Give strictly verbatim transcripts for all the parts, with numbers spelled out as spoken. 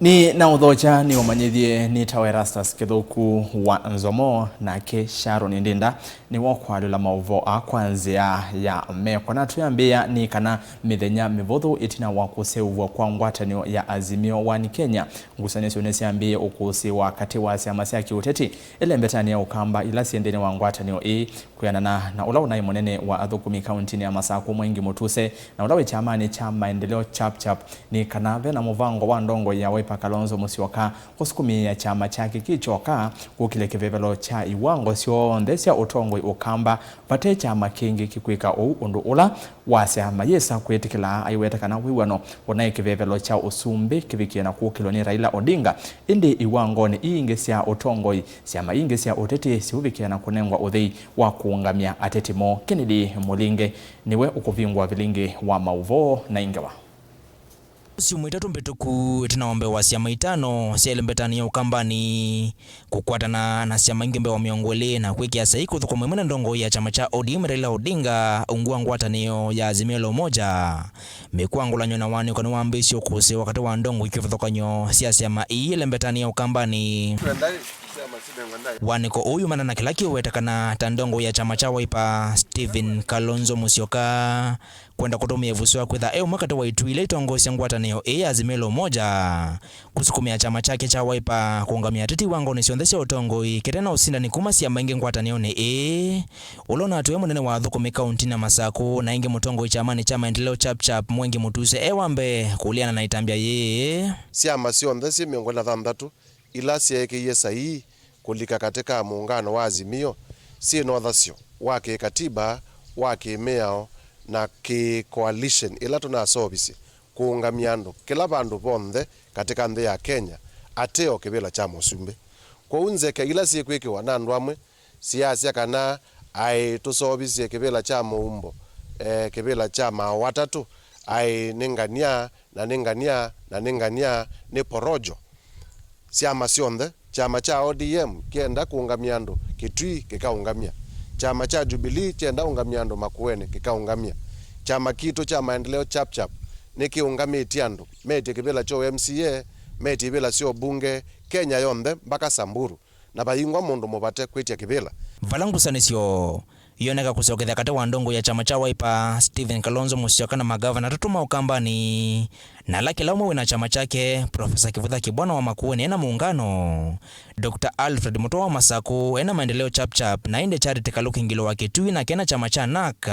Nĩ na ũthokya nĩ ũmanyĩthye nĩ tawa Erastus Kĩthũku wa Nzomo, nake Sharon Ndinda nĩwe ũkwalũla maũvoo aa kwa nzĩa ya meko. Na twĩambĩĩa nĩ kana mĩthenya mĩvũthũ ĩtina wa kũseũvw'a kwa ngwatanĩo ya Azimio One Kenya, ngusanĩsyo nĩsyambĩĩe ũkũsĩĩwa katĩ wa syama sya kĩũteti ĩlembetanĩ ya Ũkamba ila syĩ nthĩnĩ wa ngwatanĩo ĩĩ. Kwĩanana na ũla ũnaĩ mũnene wa athũkũmi kauntinĩ ya Masakũ Mwengi Mutuse na ũla wĩ kyamanĩ kya Maendeleo Chap Chap, nĩ kana ve na mũvango wa ndongoi ya Wiper Kalonzo Musyoka kũsukumĩĩa kyama kyake kĩ kyoka kũkĩlya kĩvevelo kya iwango syonthe sya ũtongoi Ũkamba vate kyama kĩngĩ kĩkwĩka ũu, ũndũ ũla wasya mayĩsa kwĩtĩkĩla, aiweta kana wĩw'ano ũnaĩ kĩvevelo kya ũsumbĩ kĩvikĩe na kũkĩlwa nĩ Raila Odinga, ĩndĩ iwangonĩ ii ingĩ sya ũtongoi, syama ingĩ sya ũteti siũvikĩa na kũnengwa ũthei wa kũũngamya ateti moo. Kennedy Mũlinge nĩwe ũkũvingũa vilingi wa maũvoo na ĩ ngewa. Syumwa itatũ mbĩtũku, ĩtina wa mbee wa syama itano sya ĩlembetanĩ ya Ũkambanĩ kũkwatana na syama ingĩ mbee wa mĩongo ĩlĩ na kwĩkĩa saii kũthũkũma ĩmwe na ndongoi ya kyama kya O D M Raila Odinga ungu wa ngwatanĩo ya Azimio la Umoja, mĩkwangũlanyo na wanĩko nĩwambĩĩsye ũkũsĩĩwa katĩ wa ndongoi kĩvathũkany'o sya syama ii ĩlembetanĩ ya Ũkambanĩ. Wanĩko ũũ yumana na kĩla kĩũwetekana ta ndongoi ya kyama kya Wiper, Stephen Kalonzo Musyoka, kwenda kũtũmĩa ĩvuso ya kwĩtha e ũmwe katĩ wa itui ila itongoesya ngwatanĩo ĩĩ ya Azimio la Umoja kũsukumĩa kyama kyake kya Wiper kũũngamya ateti iwangonĩ syonthe sya ũtongoi kĩte na ũsindani kuma syama ingĩ ngwatanĩonĩ ĩĩ, ũla ũnatw'e mũnene wa athũkũmi kauntinĩ ya Masakũ na ĩngĩ mũtongoi kyamanĩ kya Maendeleo Chap Chap Mwengi Mutuse e wa mbee kũleana na ĩtambya yĩĩ. Syama syonthe syĩ mĩongo ĩlĩ na thanthatũ ila syeekĩie saii kũlika katĩ ka mũũngano wa Azimio syĩ na ũthasyo wa kĩkatiba, wa kĩmĩao na kĩ-coalition ĩla tũnaseũvisye kũũngamya andũ kĩla vandũ vonthe katĩ ka nthĩ ya Kenya, ate o kĩvĩla kya mũsumbĩ. Kwoou nzeke ila syĩkwĩkĩwa na andũ amwe siyasya kana aĩ tũseũvisye kĩvĩla kya mũumbo, eh, kĩvĩla kya maaũ atatũ, aĩ nĩ ngania, na nĩ ngania, na nĩ ngania, nĩ porojo. Syama syonthe, kyama kya O D M kĩenda kũũngamya andũ, Kitui kĩkaũngamya. Kyama kya Jubilee kyenda ũngamya andũ, Makueni kĩkaũngamya. Kyama kitũ kya Maendeleo Chap Chap nĩkĩũngamĩtye andũ, metye kĩvĩla kya M C A, metye ivĩla sya ũmbunge, Kenya yonthe, mbaka Samburu. Na vayingwa mũndũ mũvate kwĩtya kĩvĩla. Vala ngusanĩsyo yoneka kũsyokethya katĩ wa ndongoi ya kyama kya Wiper, Stephen Kalonzo Musyoka, na magavana atatũ ma Ũkambanĩ, na ala kĩla ũmwe wĩna kyama kyake, Professor Kivutha Kibwana wa Makueni ena mũũngano, Doctor Alfred Mutua wa Masakũ ena Maendeleo Chap Chap, na ĩndĩ Charity Kaluki Ngilu wa Kitui nake ena kyama kya NARC.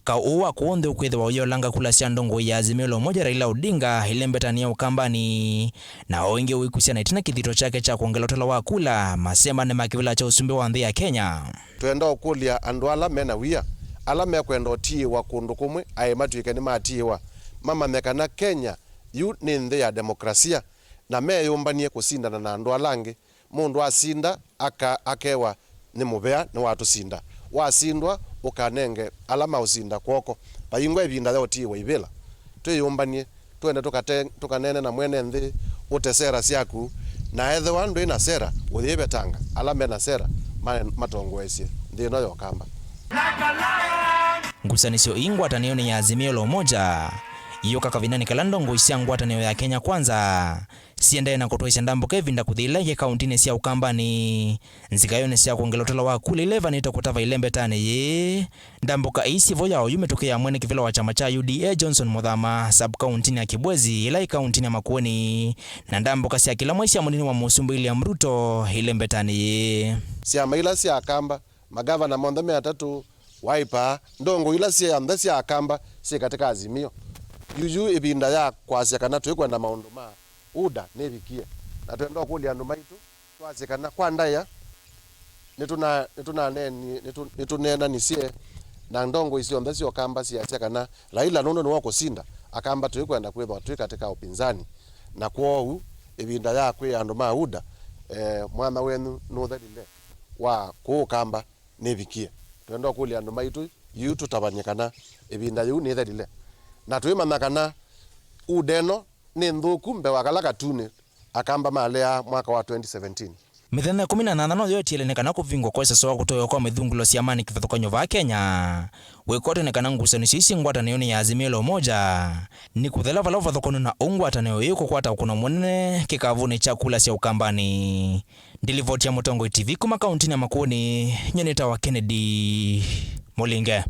Kaũ ũũ wa kw'onthe ũkwĩthĩwa ũyĩolanga kula sya ndongoi ya Azimio la Umoja Raila Odinga ĩlembetanĩ ya Ũkambanĩ, na o ĩngĩ ũikusya na ĩtina kĩthito kyake kya kwongela ũtalo wa kula masembanĩ ma kĩvĩla kya ũsumbĩ wa nthĩ ya Kenya. Twenda ũkũlya andũ ala mena wia, ala mekwenda ũtiĩwa kũndũ kũmwe aĩ matw'ĩke nĩmatiĩwa, mamanye kana Kenya yu nĩ nthĩ ya demokrasia, na meyũmbany'e kũsindana na andũ ala angĩ. Mũndũ asinda aka-, akewa nĩ mũvea, nĩwatũsinda. Wasindwa, ũkanenge ala maũsinda kw'oko. Vayingwa ĩvinda ya ũtiĩwa ivĩla. Twĩyũmbany'e, twende tũkate-, tũkaneene na mwene nthĩ, ũte sera syaku, na ethĩwa ndwĩ na sera, ũyĩvetanga ala me na sera ma-, matongoesye nthĩ ĩno ya Ũkamba. Ngusanĩsyo ii ngwatanĩonĩ ya Azimio la Umoja yĩũka kavindanĩ kala ndongoi sya ngwatanĩo ya Kenya Kwanza siendee na kũtwaĩsya ndambũka ĩvinda kũthi ĩla ĩngĩ kauntinĩ sya Ũkambanĩ, nzikayonĩ sya kwongela ũtalo wa kula ila ivanĩte kũtava ĩlembetanĩ yĩĩ. Ndambũka ii syĩ vo ya oyu mĩtũkĩ ya mwene kĩvĩla wa kyama kya U D A Johnson Muthama, sub-kauntinĩ ya Kibwezi, ĩla ĩ kauntinĩ ya Makueni, na ndambũka sya kĩla mwei sya mũnini wa Mũsumbĩ William Ruto ĩlembetanĩ yĩĩ. Syama ila sya Akamba, magavana monthe me atatũ, Wiper, ndongoi ila syonthe sya Akamba syĩ katĩ ka Azimio. Yu yu ĩvinda ya kwasya kana twĩkwenda maũndũ ma UDA nĩvikie, na twenda ũkũlya andũ maitũ twasye kana kwa ndaĩa nĩtũna-, nĩtũnaneeni-, nĩtũ-, nĩtũneenanisye na ndongoi syonthe sya Ũkamba syasya kana Raila nũndũ nĩwe ũkũsinda, Akamba tũikwenda kwĩthwa twĩ katĩ ka ũpinzani. Na kwoou ĩvinda ya kwĩa andũ ma UDA, eh, mwanya wenyu nũthelile wa kũũ Ũkamba nĩvikie. Twenda ũkũlya andũ maitũ yu tũtavany'e kana ĩvinda yĩu nĩthelile. Na twĩmanya kana UDA ĩno nĩ nthũku mbee wa kala katunĩ Akamba maleaa mwaka wa twenty seventeen. Mĩthenya ĩkũmi na nyanya noyo ĩtiele nĩ kana kũvingwa kwa ĩsasũa kũtoewa kwa mĩthũngũlũlo sya amani kĩvathũkany'o vaa Kenya. Wĩkotwe nĩ kana ngusanĩsyo ii syĩ ngwatanĩonĩ ya Azimio la Umoja nĩ kũthela vala ũvathũkany'o na ũu ngwatanĩo ĩĩ kũkwata ũkũno mũnene kĩkavũnĩ kya kula sya Ũkambanĩ. Ndilivoti ya Mũtongoi T V kuma kauntinĩ ya Makueni, nyie nĩtawa Kennedy Mũlinge.